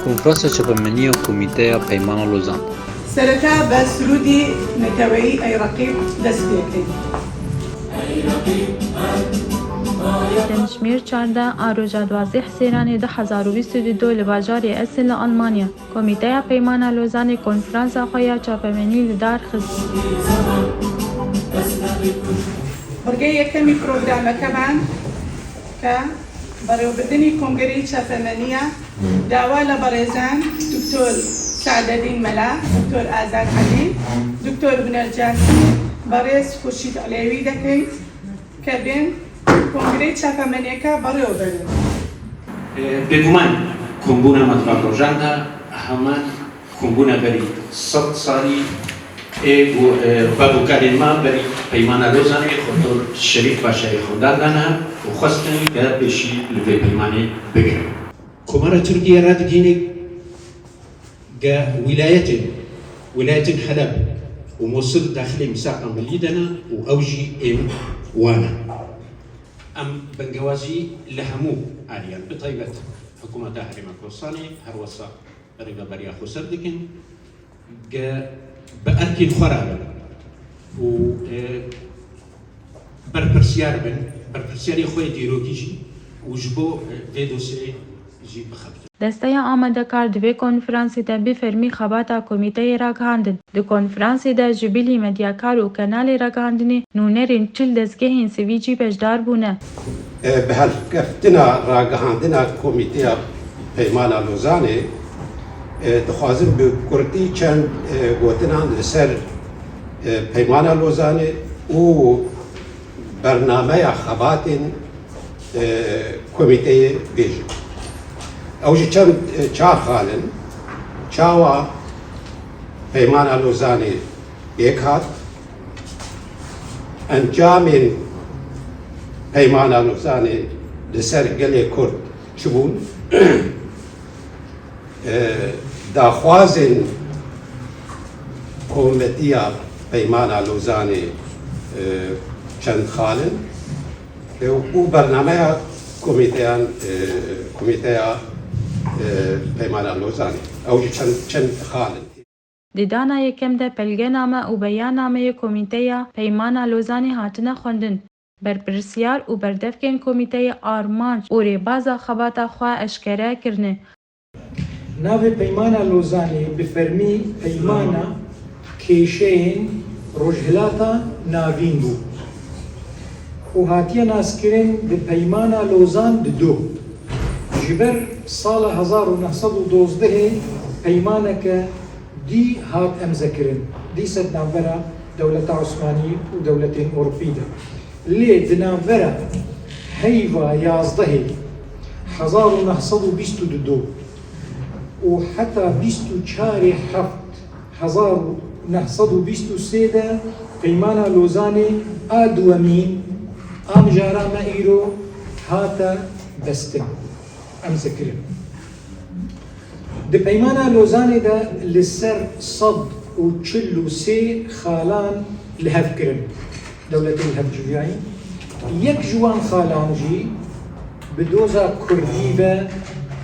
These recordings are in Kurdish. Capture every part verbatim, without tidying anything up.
Konferansa Çapemenî ya Komîteya Peymana Lozan. Sereta bi sirûdî neteweyî Ey Reqîb dest pê bikin. Demjimêr çardeh a roja duwazdeh Hizîranê du hezar û bîst û du li bajarê Essen li Almanya, Komîteya Peymana Lozanê konferansa xwe ya çapemenî li dar xist. Birgê yekemî programekeman ke berêwbirdinî kongreyê çapemenî ye, dawa li berêzan Doktor Seadedîn Mela, Doktor Azad Elî, Doktor Huner Casî, berêz Xurşîd Elewî dekin ke bên kongreyê çapemeniyeke berêwbirin. Bêguman kombûna me di van rojan de hema kombûna berî sed salî ê ku bevokarên me berî Peymana Lozanê Doktor Şerîf Paşayê xwendan dane û xwestin ke pêşî li vê peymanê bigirin. Komara Tirkiye radigihîne ke wîlayetên, wîlayetên Heleb û Mosil daxilê mîsaqa milî de ne û ew jî ên wan e. Em bengewazî li hemû aliyan, bi taybet Hikûmeta Herêma Kurdistanê, her wesa rêveberiya xweser dikin, ke bi erkên xwe re bin û, e, berpirsiyar bin, berpirsiyarê xwe yê dîrokî jî û ji bo, e, vê dosyeyê jî bixebitin. Desteya amadekar di vê konferansê de bi fermî xebata komîteyê ragihandin. Di konferansê de ji bilî medyakar û kenalê ragihandinê nûnerên çil dezgehên sivî jî beşdar bûne. Bi helfkeftina ragihandina Komîteya Peymana Lozanê, dixwazim bi kurtî çend gotinan li ser Peymana Lozanê û bernameya xebatên komîteyê bêjim. Ew ji çend çar xal in. Çawa Peymana Lozanê pêk hat? Encamên Peymana Lozanê li ser gelê Kurd çi bûn? Daxwazên kometiya Peymana Lozanê çend xal in û bernameya komîteyan, komîteya Peymana Lozanê. Ew jî çend, çend xal in. Di dana yekem de pelgename û beyannameyê Komîteya Peymana Lozanê hatine xwendin. Berpirsiyar û berdevkên komîteyê armanc û rêbaza xebata xwe eşkere kirine. Navê Peymana Lozanê bi fermî peymana kêşeyên Rojhilata Navîn bû û hatiye naskirin bi Peymana Lozan di du. Ji ber sala hezar û neh sed û dozdehê peymaneke dî hat emzekirin, dîse di navbera dewleta Osmanî û dewletên Ewropî de. Lê di navbera heyva yazdehê hezar û neh sed û bîst û du û heta bîst û çarê heft hezar û neh sed û bîst û sê de Peymana Lozanê a duwemîn a mijara me îro hate bestin, emzekirin. Di Peymana Lozanê de li ser sed û çil û sê xalan li hev kirin, dewletên hevciviyayî. Yek ji wan xalan jî bi doza kurdî ve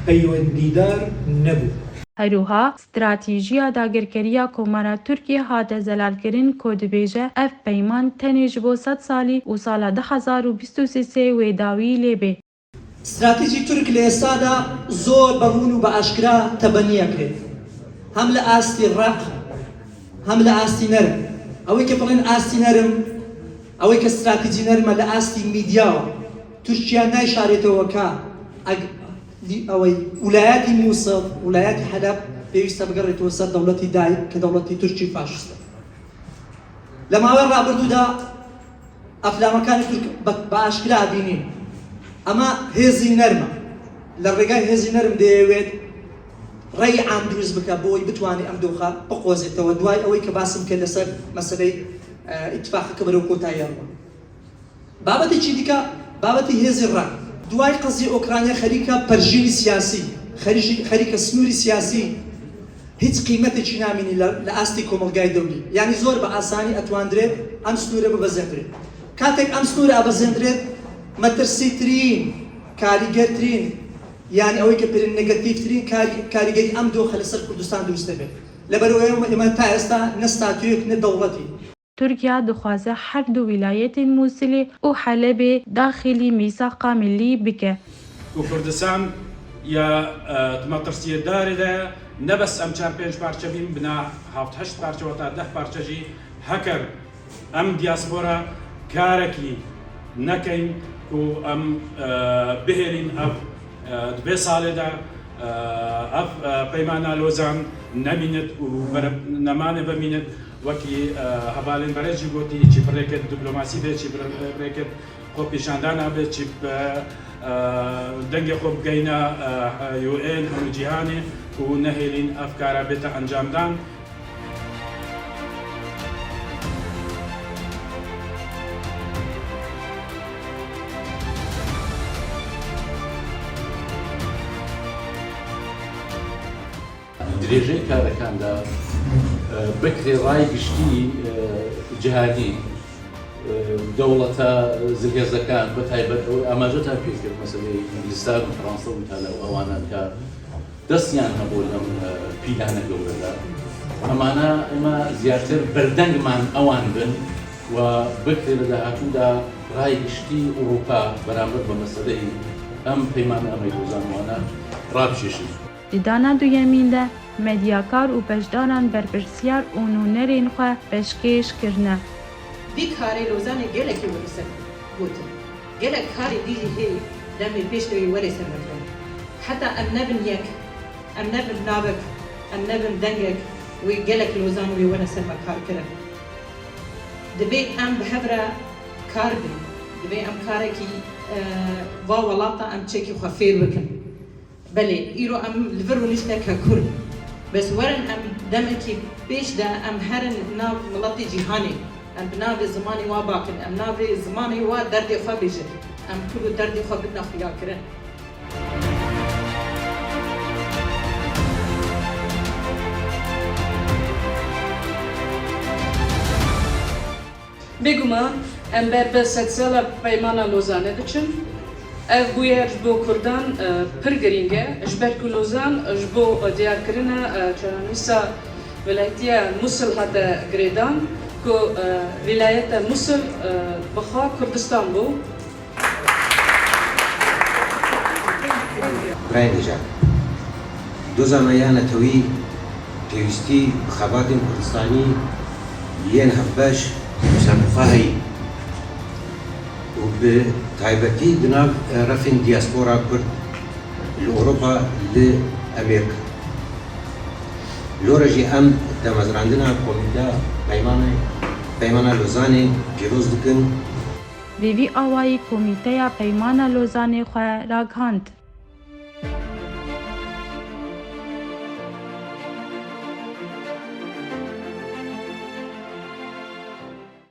peywendîdar nebû. Herwiha, stratîjiya dagirkeriya Komara Tirkiyê hate zelalkirin ku dibêje ev peyman tenê ji bo sed salî û sala du hezar û bîst û sê wê dawî lê bê. Stratejî Tirk li êsta de zor bi rûn û bi aşkira tebeniya kirê. Hem li astî req, hem li astî nerm. Ew ê ke birên astî nerm, ew ê ke stratejî nerm e li astî mîdya. Tirkiye nayşarête weke eg-, ew ê wîlayetî Mûsil, wîlayetî Heleb pêwîst e bigerête ser dewletî dayik ke dewletî Tirkî faşîst e. Li mawê rabirdû de eflamekanê Tirk bi, bi aşkira bînîn. Ema hêzî nerm e. Li rêgay hêzî nerm dêwêt rey am dirûst bike bo wî bitwanê em doxa biqozêtewe. Duway ewey ke basim ke li ser meseley, e, îtifaqeke berêw kotayiya re. Babetê çî dike, babetê hêzî re. Duway qezî Ukrayna xerîka perjînî siyasî, xerî-, xerîka snûrî siyasî. Hiç qîmetê çî namînî li, li astî komilgayê dewlî. Yanî zor bi asanî etwandirê em snûre bibezêndirê. Katek em snûre ebezêndirê, metirsîtirîn, karîgertirîn یانێ ئەوەی کە پێ نێگەتیڤترین کاری-، کاریگەری ئەم دۆخە لەسەر کوردستان دروست دەبێت. لەبەرەوەی ئێمە، ئێمە تا ئێستا نە ستاتویەک، نە دەوڵەتی. تورکیا dixwaze her du wîlayetên Mûsilê û Helebê daxilî mîsaqa millî bike. Ku Kurdistan ya, e, di metirsiyê darê de ye, ne bes em çar pênc parçe bîn, bina heft heşt parçe, weta deh parçe jî heker em diaspora karekî nekeyn ku em, e, bihêlîn ev, e, di vê salê de, e, ev, e, peymana Lozan nemînit û bere-, nemanê bimînit, wekî, e, hevalên berê jî gotî, çî bi rêkê diplomasî bê, çî bi rêkê xwepêşandana bê, çî bi, e, dengê xwe bigeyne, e, U N, hemû cîhanê û nehêlîn ev kara bête encamdan. Dirêjey karekan de, e, bikrê ray giştî, e, cihadî, e, dewleta zilhêzekan, bi taybet ew amaje te pê kir, meselê Îngilîstan û Fransa û Îtalya û ewanan ke destiyan hebû lem, e, pîlane gewre de. Emana ema ziyartir berdengman ewan bin ve bikrê li dahatû de ray giştî Ewropa beramber bi meseleyê em peymana em ê Lozan wana rabişêşin. Di dana duyemîn de medyakar û beşdaran berpirsiyar û nûnerên xwe pêşkêş kirine. Vî karê Lozanê gelekî were ser gotin. Gelek karê dî jî hê demê pêş de wê were ser me kirin. Heta em nebin yek, em nebin navek, em nebin dengek, wê gelek Lozan wê were ser me kar kirin. Divê em bi hev re kar bin. Divê em karekî, e, va welata em çekî xwe fêr bikin. Belê, îro em li vir rûnişteke kurt. Bes werin em demekî pêş de em herin nav miletê cîhanê. Em bi navê zimanê wa bakin, em navê zimanê wa derdê xwe bêjin. Em kurd û derdê xwe bidine xuyakirin. Bêguman em ber bi sedsala Peymana Lozanê diçin. Ev bûyer ji bo Kurdan, e, pir girîng e, ji ber ku Lozan ji bo diyarkirina, e, çarenivîsa welayetiya Mûsil hate girêdan, ku, e, wîlayeta Mûsil, e, bi xwe Kurdistan bû. Birayên hêja, doza me ya netewî pêwîstî bi xebatên Kurdistanî yên hevbeş û serxwe heyî û bi taybetî di nav refên diaspora Kurd li Ewropa, li Amerîka. Lore jî em damezrandina Komîteya Peymana, Peymana Lozanê pîroz dikin. Bi vî awayî Komîteya Peymana Lozanê xwe ragihand.